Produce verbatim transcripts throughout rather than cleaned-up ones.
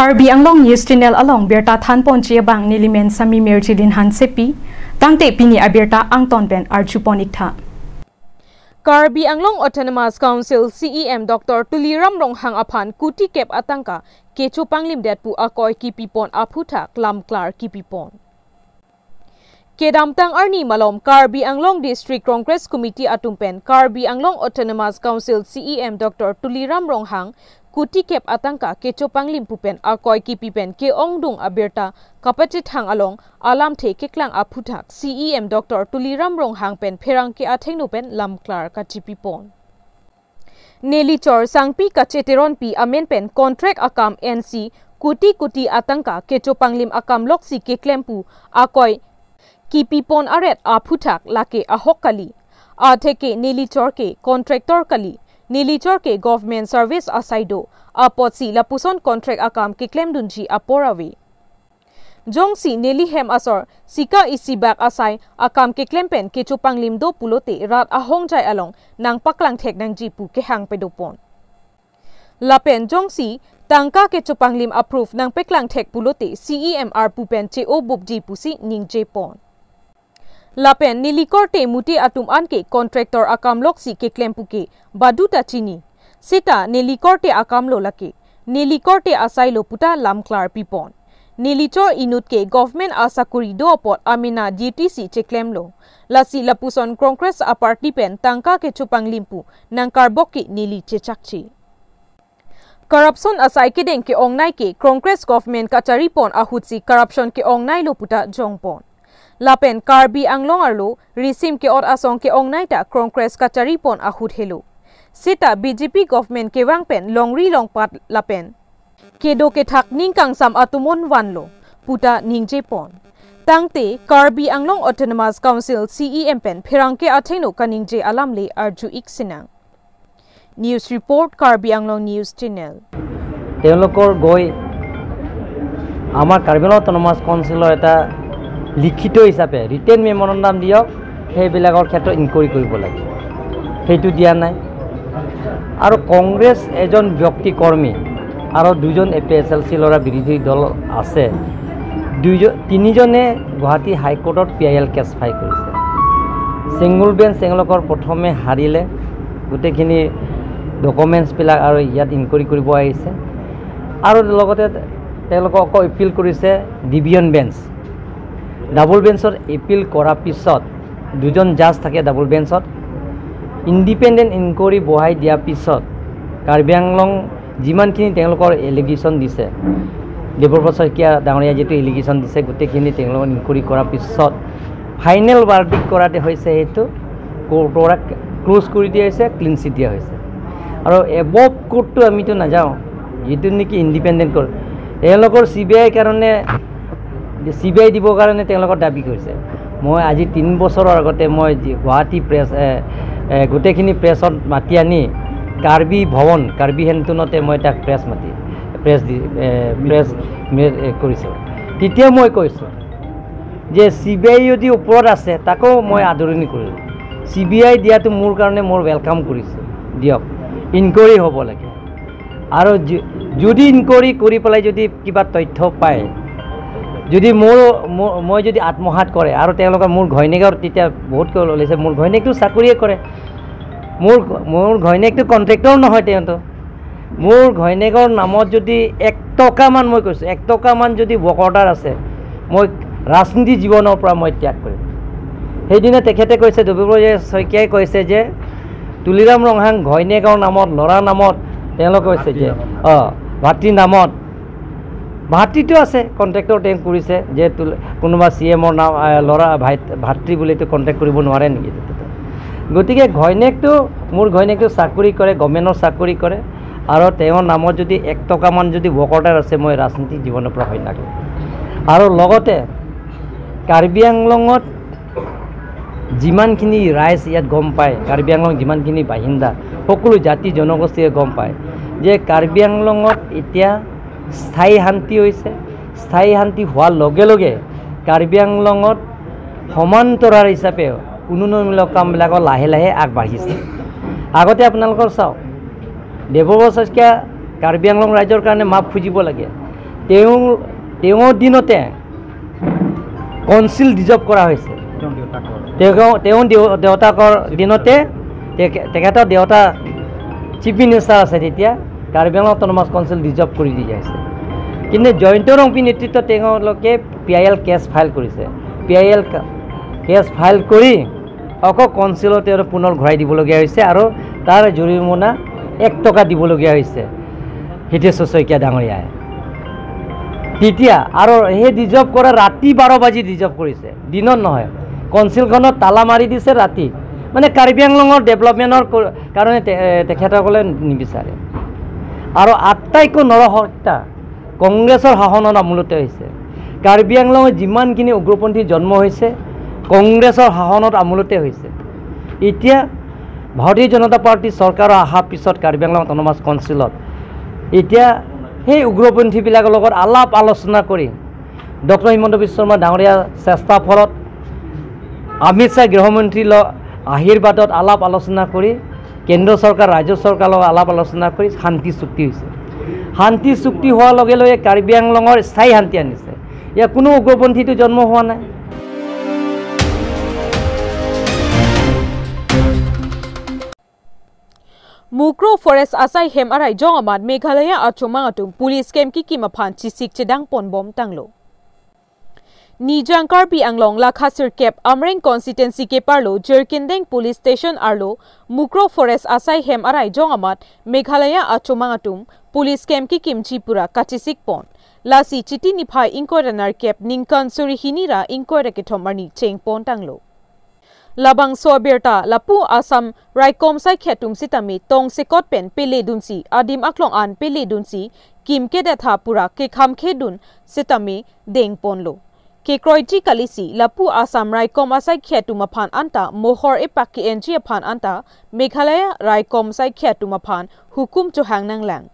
Karbi Anglong News Channel along birta thanponji abang nelimen Sami Mirjilin Hansepi, tangte pini abirta angton pen arjupon iktha. Karbi Anglong Autonomous Council C E M Doctor Tuliram Ronghang aphan kuti kep atangka kechopanglimdet pu akoi kipipon aphuthak lamklar kipipon. Kedamtang arni malom Karbi Anglong District Congress Committee atum pen Karbi Anglong Autonomous Council C E M Doctor Tuliram Ronghang kuti kep atangka kechopanglim pu pen akoi kipi pen ke-ongdung abirta kapachethang along alamthe keklang aphuthak C E M Doctor Tuliram Ronghang pen pherangke athengno pen lamklar kachipipon. Nelichor Sangpi Kache Teronpi amen pen contract akam N C kuti kuti atangka kechopanglim akam loksi keklem pu akoi kipipon aret aphuthak lake ahok kali. Atheke nelichor ke contractor kali. Nelichor ke government service asai do. Apotsi lapuson contract akam keklemdunji apor ave. Jongsi neli hem asor sika isi bak asai akam keklem pen kechopanglim do pulote rat ahongjai along nangpaklang thek nangji pu kehang pedopon. Lapen jongsi tangka kechopanglim approve nangpeklang thek pulote C E M arpu pen che-o bupji pusi ningjepon. Lapen neli korte muti atum anke contractor akam loksi keklem puke baduta chini. Seta neli korte akamlo lake. Neli korte asailo puta lamklar pipon. Nelichor inut ke government asakuri do apot amena duty si cheklemlo. Lasi lapuson Congress aparty pen tangka kechopanglim pu nangkarbok ke neli chechakche. Corruption asai kedeng ke-ongnei ke Congress government kacharipon ahutsi corruption ke-ongneilo puta jongpon. Lapen Karbi Anglong arlo risim ke-ot asong ke-ongnei ta Congress kacharipon ahut helo. Seta B J P government kevang pen longri longpat lapen kedo kethak ning kangsam atum onvanlo puta ningjepon. Tangte Karbi Anglong Autonomous Council C E M pen pherangke athengno kaningje alamle arju-ik sinang. News report, Karbi Anglong News Channel. তেওঁলোকৰ গৈ আমাৰ কাৰ্বি আংলং অট'নমাছ কাউন্সিলৰ এটা লিখিত হিচাপে written memorandum দিয়ক, সেইবিলাকৰ ক্ষেত্ৰত ইনকুৱাৰী কৰিব লাগে, সেইটো দিয়া নাই। আৰু কংগ্ৰেছ এজন ব্যক্তি কৰ্মী আৰু দুজন এ পি এইচ এল চি ল'ৰা বিৰোধী দল আছে, দুইজন তিনিজনে গুৱাহাটী হাইকোৰ্টত P I L case file কৰিছে। ছিংগুল বেঞ্চ তেওঁলোকৰ প্ৰথমে হাৰিলে, গোটেইখিনি ডকুমেণ্টছবিলাক আৰু ইয়াত ইনকুৱাৰী কৰিব আহিছে। আৰু লগতে তেওঁলোকক আকৌ এপিল কৰিছে ডিভিজন বেঞ্চ। ডাবল বেঞ্চত এপিল কৰাৰ পিছত, দুজন জাজ থাকে ডাবল বেঞ্চত, ইণ্ডিপেণ্ডেণ্ট ইনকুৱাৰী বহাই দিয়াৰ পিছত কাৰ্বি আংলং যিমানখিনি তেওঁলোকৰ এলিগেশ্যন দিছে, দেৱব্ৰত শইকীয়া ডাঙৰীয়া যিটো এলিগেশ্যন দিছে, গোটেইখিনি তেওঁলোকক ইনকুৱাৰী কৰাৰ পিছত ফাইনেল ভাৰ্ডিক্ট কৰাতে হৈছে সেইটো কোৰ্টৰ ক্ল'জ কৰি দিয়া হৈছে, ক্লিন চিট দিয়া হৈছে। আৰু এবভ কোৰ্টটো আমিতো নাযাওঁ, যিটো নেকি ইণ্ডিপেণ্ডেণ্ট কোৰ্ট, তেওঁলোকৰ চি বি আইৰ কাৰণে, চি বি আই দিবৰ কাৰণে তেওঁলোকৰ দাবী কৰিছে। মই আজি তিনি বছৰৰ আগতে মই যি গুৱাহাটী প্ৰেছ, এ, এ, গোটেইখিনি প্ৰেছত মাতি আনি কাৰ্বি ভৱন, কাৰ্বি হেণ্ডলুমতে মই তাক প্ৰেছ মাতি, প্ৰেছ দি, এ, প্ৰেছ মে-, এ, কৰিছোঁ। তেতিয়া মই কৈছোঁ যে চি বি আই যদি ওপৰত আছে, তাকো মই আদৰণি কৰিলোঁ। চি বি আই দিয়াটো মোৰ কাৰণে, মোৰ ৱেলকাম কৰিছোঁ, দিয়ক, ইনকুৱাৰী হ'ব লাগে। আৰু যু-, যদি ইনকুৱাৰী কৰি পেলাই যদি কিবা তথ্য পায়, যদি মোৰ, মোৰ, মই যদি আত্মসাৎ কৰে আৰু তেওঁলোকে মোৰ ঘৈণীয়েকৰ, তেতিয়া বহুত কিয় ওলাইছে, মোৰ ঘৈণীয়েকটো চাকৰিয়ে কৰে, মোৰ, মোৰ ঘৈণীয়েকটো কণ্ট্ৰেক্টৰ নহয়, তেওঁতো মোৰ ঘৈণীয়েকৰ নামত যদি এক টকামান, মই কৈছোঁ, এক টকামান যদি ৱৰ্ক অৰ্ডাৰ আছে, মই ৰাজনীতি জীৱনৰ পৰা মই ত্যাগ কৰিম। সেইদিনা তেখেতে কৈছে, দেৱব্ৰত শইকীয়াই কৈছে যে তুলিৰাম ৰংহাং ঘৈণীয়েকৰ নামত, ল'ৰাৰ নামত, তেওঁলোকে কৈছে যে, ভাতৃৰ নামত। অ, ভাতৃৰ নামত। ভাতৃটো আছে, কণ্ট্ৰেক্টৰ তেওঁ কৰিছে, যে তুল-, কোনোবা চি এমৰ নাম, আ, ল'ৰা, ভাই-, ভাতৃ বুলিতো কণ্টেক্ট কৰিব নোৱাৰে নেকি? গতিকে ঘৈণীয়েকটো, মোৰ ঘৈণীয়েকটো চাকৰি কৰে, গভৰ্ণমেণ্টৰ চাকৰি কৰে, আৰু তেওঁৰ নামত যদি এক টকামান যদি ৱৰ্ক অৰ্ডাৰ আছে, মই ৰাজনীতিক জীৱনৰ পৰা সন্যাস ল'ম। আৰু লগতে কাৰ্বি আংলঙত যিমানখিনি ৰাইজ ইয়াত গম পায়, কাৰ্বি আংলং যিমানখিনি বাসিন্দা, সকলো জাতি জনগোষ্ঠীয়ে গম পায় যে কাৰ্বি আংলঙত এতিয়া স্থায়ী শান্তি হৈছে। স্থায়ী শান্তি হোৱাৰ লগে লগে কাৰ্বি আংলঙত সমান্তৰাল হিচাপে উন্নয়নমূলক কামবিলাকো লাহে লাহে আগবাঢ়িছে। আগতে আপোনালোকৰ চাওক, দেৱব্ৰত শইকীয়া কাৰ্বি আংলং ৰাইজৰ কাৰণে মাফ খুজিব লাগে। তেওঁ, তেওঁৰ দিনতে কাউন্সিল ডিজলভ কৰা হৈছে। তেওঁ দেউতাকৰ। তেওঁ, তেওঁ দেউ-, দেউতাকৰ দিনতে তেখে-, তেখেতৰ দেউতা চিফ মিনিষ্টাৰ আছে তেতিয়া, Karbi Anglong autonomous council dissolve কৰি দিয়া হৈছে। কিন্তু জয়ন্ত ৰংপী নেতৃত্বত তেওঁলোকে P I L case file কৰিছে। পি আই এল কা-, কেছ ফাইল কৰি আকৌ কাউন্সিলত তেওঁ পুনৰ ঘূৰাই দিবলগীয়া হৈছে আৰু তাৰ জৰিমনা এক টকা দিবলগীয়া হৈছে হিতেশ্বৰ শইকীয়া ডাঙৰীয়াই। তেতিয়া আৰু সেই ডিজলভ কৰা ৰাতি বাৰ বাজি ডিজলভ কৰিছে, দিনত নহয়। কাউন্সিলখনত তালা মাৰি দিছে ৰাতি, মানে কাৰ্বি আংলঙৰ ডেভেলপমেণ্টৰ ক-, কাৰণে তে-, এ, তেখেতসকলে নিবিচাৰে। আৰু আটাইতকৈ নৰহত্যা কংগ্ৰেছৰ শাসনত আমোলতে হৈছে। কাৰ্বি আংলঙত যিমানখিনি উগ্ৰপন্থী জন্ম হৈছে, কংগ্ৰেছৰ শাসনত আমোলতে হৈছে। এতিয়া ভাৰতীয় জনতা পাৰ্টি চৰকাৰৰ অহাৰ পিছত কাৰ্বি আংলং অট'নমাছ কাউন্সিলত এতিয়া সেই উগ্ৰপন্থীবিলাকৰ লগত আলাপ আলোচনা কৰি ডক্টৰ হিমন্ত বিশ্ব শৰ্মা ডাঙৰীয়াৰ চেষ্টা ফলত, অমিত শ্বাহ গৃহমন্ত্ৰীৰ ল-, আশীৰ্বাদত আলাপ আলোচনা কৰি কেন্দ্ৰ চৰকাৰ, ৰাজ্য চৰকাৰৰ লগত আলাপ আলোচনা কৰি শান্তি চুক্তি হৈছে। শান্তি চুক্তি হোৱাৰ লগে লগে কাৰ্বি আংলঙৰ স্থায়ী শান্তি আনিছে। ইয়াত কোনো উগ্ৰপন্থীটো জন্ম হোৱা নাই। Mukro Forest asai hem arai jong amat Meghalaya achomang atum police camp kekim aphan chesik chedang ponbom tanglo. Nijang Karbi Anglong lakha sirkep Amreng constituency keparlo Jirikindeng police station arlo Mukro Forest asai hem arai jong amat Meghalaya achomang atum police camp kekimji pura kachesik pon. Lasi Chiti niphai ingkoi ra nerkep ningkan suri hini ra ingkoi ra kethom arni cheng pon tanglo. Labangso abirta lapu Assam raikom saikhya atum sitame tongsekot pen pele dunsi, adim aklong an pele dunsi, kim kedet ha pura kekham khedun sitame deng ponlo. Kekroiji kalisi lapu Assam raikom asaikhya atum aphan anta mohor epak ke-enji aphan anta Meghalaya raikom saikhya atum aphan hukum chohang nanglang.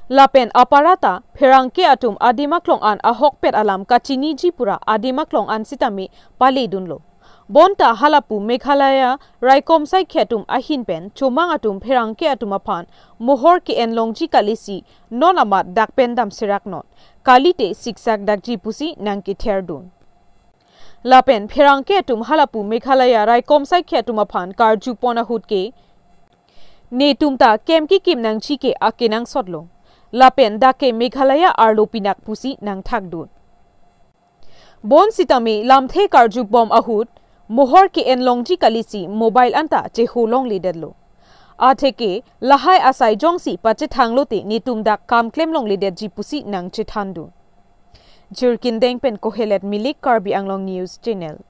Lapen aparata pherangke atum adim aklong an ahokpet alam kachiniji pura adim aklong an sitame pale dunlo. Bonta halapu Meghalaya raikom saikhya atum ahin pen chomang atum pherangke atum aphan mohor ke-en longji kalisi non amat dak pen dam serak non. Kalite siksak dakji pusi nangkether dun. Lapen pherangke atum halapu Meghalaya raikom saikhya atum aphan karju pon ahut ke, netum ta camp kekim nangji ke akenangsot lo. Lapen dak ke Meghalaya arlo pinak pusi nangthak dun. Bon sitame lamthe karju bom ahut mohor ke-en longji kalisi mobile anta cheho longledetlo. Atheke lahai asai jongsi pachethang lote netum dak kam klem longledetji pusi nangchethan dun. Jirikindeng pen Kohelet Milik, Karbi Anglong News Channel.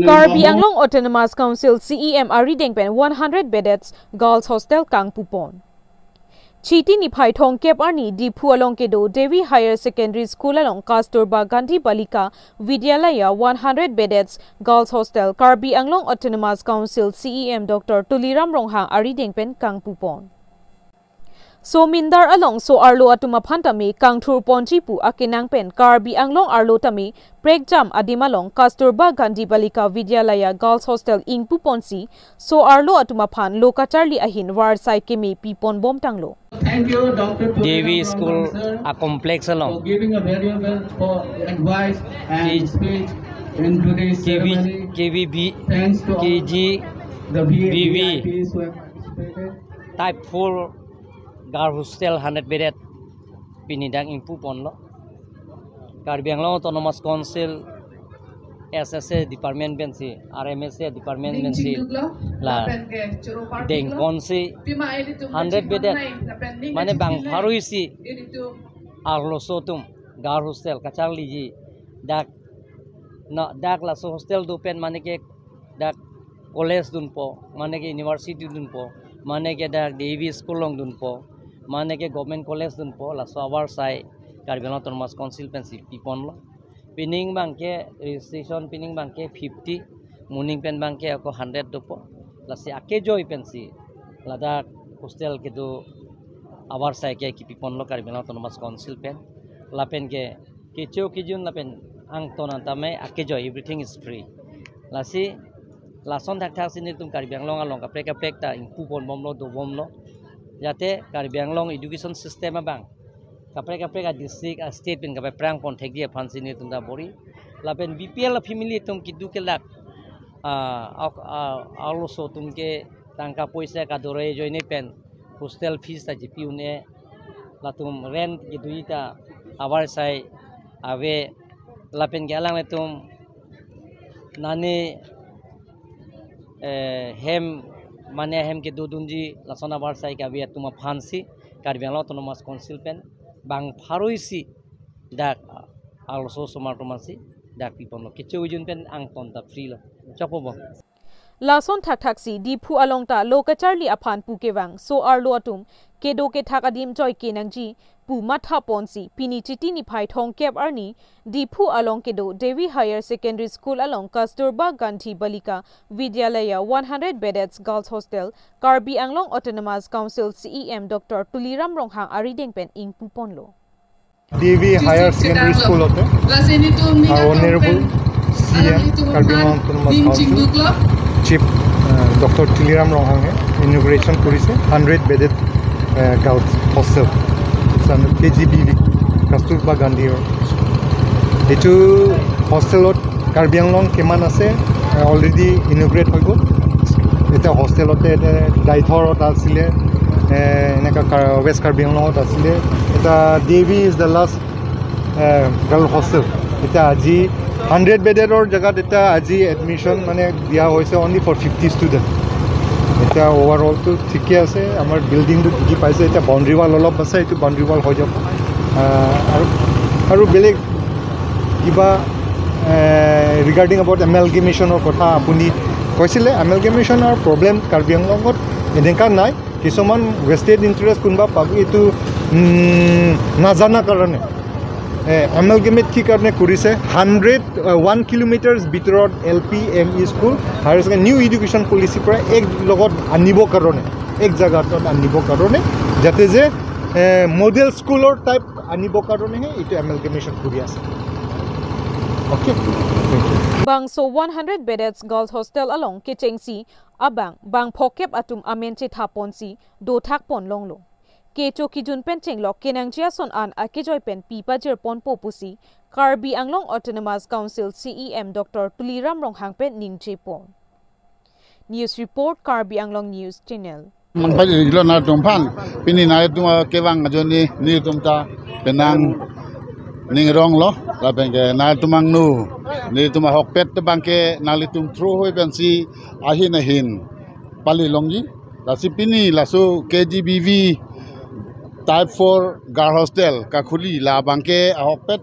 Karbi Anglong Autonomous Council C E M arideng pen one hundred bedded girls hostel kangpu pon. Chiti niphai thomkep arni Diphu along kedo Devi Higher Secondary School along Kasturba Gandhi Balika Vidyalaya one hundred bedded girls hostel Karbi Anglong Autonomous Council C E M Doctor Tuliram Ronghang arideng pen kangpu pon. Somindar along so-arlo atum aphan tame kangthur ponji pu akenang pen Karbi Anglong arlo tame prekjam adim along Kasturba Gandhi Balika Vidyalaya Girls Hostel ingpu ponsi so-arlo atum aphan lo kacharli ahin varsai keme pi ponbom tanglo. Thank you, Doctor Devi School a complex along, for giving a valuable for advice and K-, speech in today's K V, ceremony. K V B, thanks to all K G, the V I Ps who have participated. Type four girl hostel hundred bedded pini dak ingpu ponlo. Karbi Anglong Autonomous Council S S A department pensi, R M S A department pensi la deng ponsi hundred bedded, mane bang pharo isi arloso atum girl hostel kacharliji dak, na dak laso hostel do pen mane ke dak college dunpo, mane ke university dunpo, mane ke dak D A V school along dunpo, mane ke government college dunpo, laso avarsai Karbi Anglong Autonomous Council pensi pi ponlo. Pining bangke registration, pining bangke fifty, moning pen bangke ako hundred dopo. Lasi akejoi pensi ladak hostel kedo avarsai ke kipi ponlo Karbi Anglong Autonomous Council pen. Lapen ke kecho kejun lapen angton an tame akejoi, everything is free. Lasi Lason thakthak si nelitum Karbi Anglong along kaprek kaprek ta ingpu ponbomlo, dobomlo. Jate Karbi Anglong education system abang kaprek kaprek a-district, a-state pen kaprek pon thekji aphan si nelitum ta bor-i. Lapen B P L family atum keduk kelak, ah, ok, ah, arloso atum ke tangka poisa kadore ajoine pen hostel fees ta chipi un-e, latum rent kedui ta avarsai ave, lapen ke alanglitum nane, eh, hem mane hem kedodunji lason avarsai ke ave atum aphan si Karbi Anglong Autonomous Council pen bang pharo isi dak arloso osomar atum aphan si dak piponlo. Kecho ujun pen angton ta free lo. Chokpo bo. Lason thakthak si Diphu along ta lo kacharli aphan pu kevang so-arlo atum kedo kethak adim joike nangji pu matha ponsi pini Chiti niphai thomkep arni Diphu along kedo Devi Higher Secondary School along Kasturba Gandhi Balika Vidyalaya one hundred bedded girls hostel Karbi Anglong Autonomous Council C E M Doctor Tuliram Ronghang arideng pen ingpu ponlo. Devi Higher Secondary School-তে আৰু Honourable C E M Karbi Anglong Autonomous Council Chief, আহ, ডক্টৰ তুলিৰাম ৰংহাঙে ইনগুৰেশ্যন কৰিছে hundred bedded, আহ, girls hostel, কে G B V, Kasturba গান্ধী। এইটো হোষ্টেলত কাৰ্বি আংলং কিমান আছে, আহ, অলৰেডি ইনগুৰেট হৈ গ'ল। এতিয়া হোষ্টেলতে এতিয়া ডাইথৰত আছিলে, এ, এনেকা কাৰ-, ৱেষ্ট কাৰ্বি আংলঙত আছিলে। এতিয়া দেৱী is the last, A, girl hostel. এতিয়া আজি হাণ্ড্ৰেড বেডেডৰ জেগাত এতিয়া আজি এডমিশ্যন মানে দিয়া হৈছে অনলি ফৰ ফিফটি ষ্টুডেণ্ট। এতিয়া অভাৰঅলটো ঠিকে আছে। আমাৰ বিল্ডিংটো কি কি পাইছে, এতিয়া বাউণ্ডেৰী ৱাল অলপ আছে, এইটো বাউণ্ডেৰী ৱাল হৈ যাব। আহ, আৰু, আৰু বেলেগ কিবা, এ, ৰিগাৰ্ডিং এবাউট এমেলগেমেশ্যনৰ কথা আপুনি কৈছিলে, এমেলগেমেশ্যনৰ প্ৰব্লেম কাৰ্বি আংলঙত এনেকা নাই। কিছুমান ভেষ্টেড ইণ্টাৰেষ্ট কোনোবা পাব, এইটো, উম, নাজানা কাৰণে। এ, এমেলগেমেট কি কাৰণে কৰিছে? হাণ্ড্ৰেড, আ, ওৱান কিলোমিটাৰ্ছ ভিতৰত L P, M E school, higher secondary new education পলিচিৰ পৰা এক লগত আনিবৰ কাৰণে, এক জাগাত আনিবৰ কাৰণে, যাতে যে, এ, মডেল স্কুলৰ টাইপ আনিবৰ কাৰণেহে এইটো এমেলগেমেশ্যন কৰি আছে। Okay, thank you. Bangso one hundred bedded girls hostel along kechengsi abang bang phokep atum amen chetha ponsi dothak pon longlo. Kecho kejun pen chenglok kenangji ason an akejoi pen pi pajir ponpo pusi Karbi Anglong Autonomous Council C E M Doctor Tuliram Ronghang pen ningje pon. News report, Karbi Anglong News Channel. Mangpajirlo nangtumphan, pini nangtum kevang ajoine nelitum ta penang ning ronglo, lapen ke nangtum angno, nelitum ahokpet abang ke nanglitum through hoi pensi ahin ahin pali longji. Lasi pini laso K G B V Type four Girl Hostel kakhuli labang ke ahokpet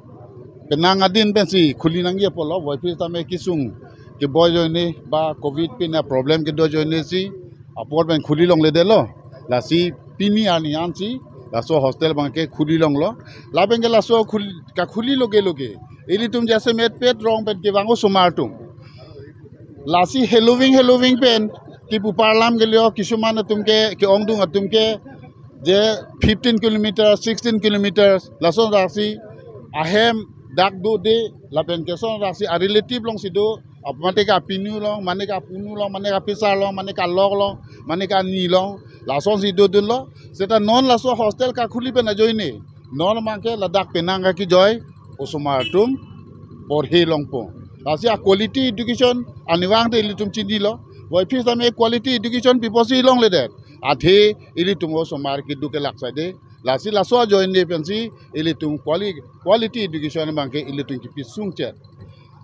penang adin pensi khuli nangji apotlo, voiphit tame kesung keboi ajoine ba covid pen a-problem kedo ajoine si apor pen khuli longledetlo. Lasi pini arni ansi laso hostel abang ke khuli longlo. Lapen ke laso khul-, kakhuli loge loge ilitum jasemet pet rong pen kevang osomar atum, lasi heloving heloving pen kipu parlam ke lio, kisuman atum ke, ke-ongdung atum ke je fifteen kilometer, sixteen kilometers, lason raksi ahem dak dode, lapen keson raksi a-relative alongsi do, ap-, mane ke apinu along, mane ke apunu along, mane ke apisar along, mane ke alok along, mane ke ani along, lasonsi dodunlo. Seta non laso hostel kakhuli pen ajoine, non abang ke ladak penang akejoi osomar atum porhe longpo. Lasi a-quality education arnivang te ilitum chinilo. Voiphit tame quality education piposi longledet, athe ilitum osomar keduk kelak saide. Lasi laso ajoine pensi ilitum quali-, quality education abang ke ilitum kipi sungchet.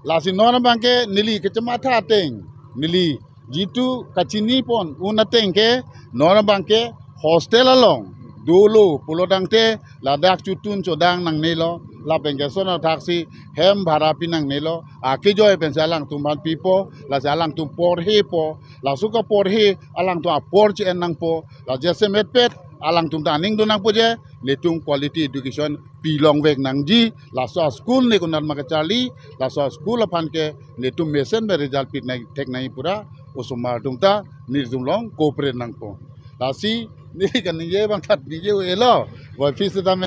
Lasi non abang ke neli kechematha ateng, neli jitu kachini pon un ateng ke, non abang ke hostel along dolo pulotangte ladak chotun chodang nangnelo, lapen keson athaksi hem bhara pi nangnelo, akejoi pensi alangtum aphan pipo, lasi alangtum porhepo, laso kaporhe alangtum apor che-en nangpo, la jasemet pet alangtum ta aning do nangpo je, nelitum quality education pi longvek nangji, laso a-school ne konat ma kacharli, laso a-school aphan ke nelitum mesen me result pi nang thek nangji pura, osomar atum ta nelitum along cooperate nangpo. Lasi neli kaningje abang tha ningje un-elo, voiphit setame.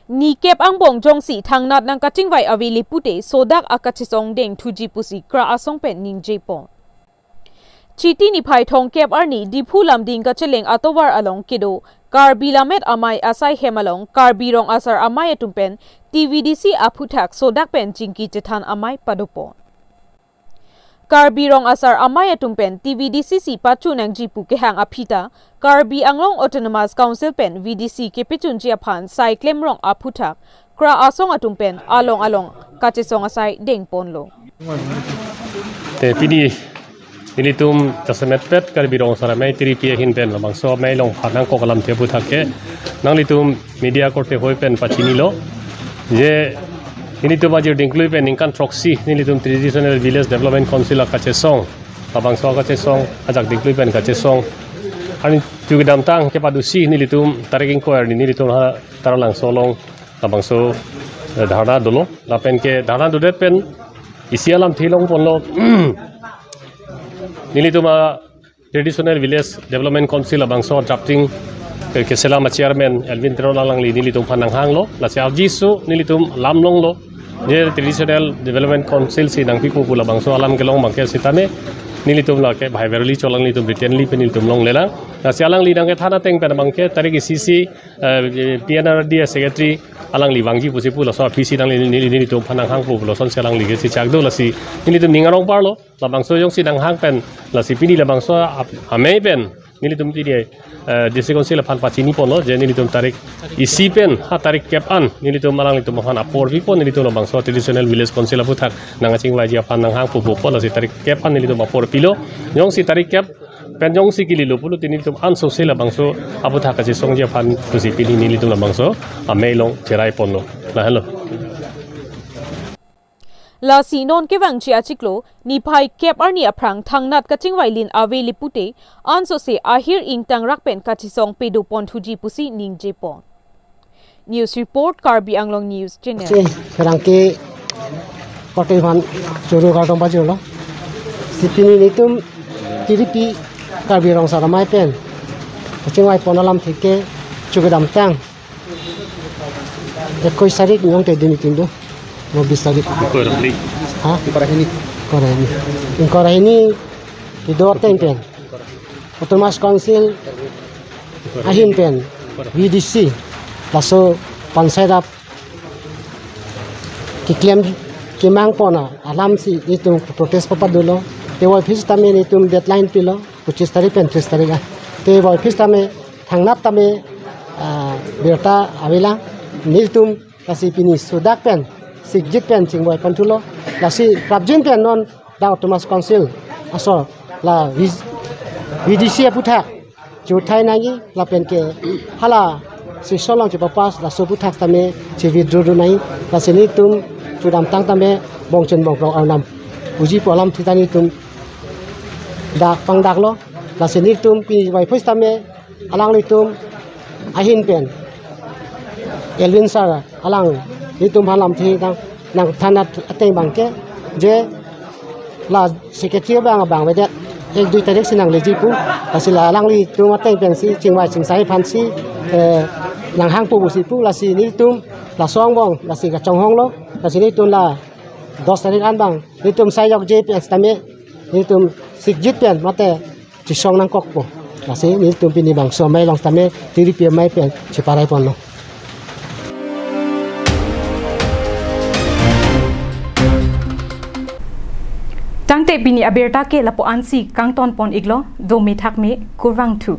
Ni kep angbong jongsi thangnat nangkachingvai avele pute sodak akachesong dengthuji pusi KRA asong pen ningjepon. Chiti niphai thomkep arni Diphu Lumding kacheleng atovar along kedo Karbi Lammet Amei asai hem along Karbi Rong Asar Amei atum pen T V D C aphuthak sodak pen chingki chethan amei padopon. Karbi Rong Asar Amei atum pen T V D C si pachu nangji pu kehang aphi ta Karbi Anglong Autonomous Council pen V D C kepachunji aphan sai klemrong aphuthak KRA asong atum pen along along kachesong asai dengponlo. Te pini nelitum jasemet pet Karbi Rong Asar Amei tiripi ahin pen labangso amei along phan nangkok alamthe aphuthak ke nanglitum media korte hoi pen pachinilo. Je nelitum ajir dingklui pen ningkan throksi nelitum Traditional Village Development Council akachesong, labangso akachesong ajak dingklui pen kachesong. Arni chu kedamtang kepadusi nelitum tarik ingkoi arni nelitum ha Taralangso along labangso, eh, dharna dolo. Lapen ke dharna dodet pen isi alamthe longponlo. Nelitum a Traditional Village Development Council labangso drafting, eh, keselam a chairman Elwin Teron alangli nelitum aphan nanghanglo. Lasi arjiso nelitum lam longlo. Je Traditional Development Council si nangpipo pu labangso alam kelong abangke sitame nelitum lake bhai Veroli Cho alanglitum writtenly pen nelitum longlelang. Lasi alangli nangkethan ateng pen abangke tarik isi si, eh, P N R D secretary alangli vangji pusi pu laso aphi si nangli neli nelitum aphan nanghangpo pu lasonsi alangli ke si chak do. Lasi nelitum ning arong parlo. Labangso jongsi nanghang pen lasi pini labangso ap-, amei pen nelitum pini, eh, District Council aphan pachiniponlo je nelitum tarik isi pen ha tarik kep an nelitum alanglitum aphan apor pipon, nelitum labangso Traditional Village Council aphuthak nangkachingvaiji aphan nanghangpo pu pon, lasi tarik kep an nelitum apor pilo. Jongsi tarik kep pen jongsi kelelo pulote nelitum ansose labangso aphuthak kachesongji aphan pusi pini nelitum labangso amei along cheraiponlo. Lahelo. Lasi non kevangji achiklo niphai kep arni aphrang thangnat kachingvai lin avele pute ansose ahir ingtangrak pen kachesong padoponthuji pusi ningjepon. News report, Karbi Anglong News Channel. Che, kerang ke kote van churu kardom pajirlo. Si pini nelitum tiripi Karbi Rong Asar Amei pen kachingvaipon alamthe ke chu kedamtang ekkois tarik nong te din itin do. Mo bis tarik. Ingkoi ra hini. Ha? Ingkoi ra hini. Ingkoi ra hini. Ingkoi ra hini. Kedo ateng pen Autonomous Council ahin pen V D C laso panchayat ap keklem kemangpon alam si nelitum protest papadolo. Te voiphit tame nelitum deadline pilo, pochis tarik pen tris tarik ah. Te voiphit tame thangnat tame, ah, birta avelang. Nelitum lasi pini sodak pen sikjit pen chingvaiponthulo. Lasi prapjin pen non dak Autonomous Council aso la V-, V D C aphuthak chuthai nangji lapen ke hala session along chepapass laso aphuthak tame che-withdraw dun nangji. Lasi nelitum chu kedamtang tame bongchen bongkrok arnam puji pu alamthe ta nelitum dak pangdaklo. Lasi nelitum pini voiphit tame alanglitum ahin pen Elwin sir alang nelitum aphan lamthe nang, nangthan ateng abangke je la secretary abang abang avedet ek dui tarik si nangleji pu, lasi la alanglitum ateng pensi chingvai chingsai aphansi, eh, nanghangpo pusi pu, lasi nelitum laso angbong lasi kachonghonglo. Lasi nelitum la dos tarik an abang nelitum sai jokje pen sitame nelitum sikjit pen mate chesong nangkokpo. Lasi nelitum pini bangso amei along sitame tiripi amei pen cheparaiponlo. Tangte pini abirta ke lapu-ansi kangtonpon-iklo, dome thakme, kurvangthu.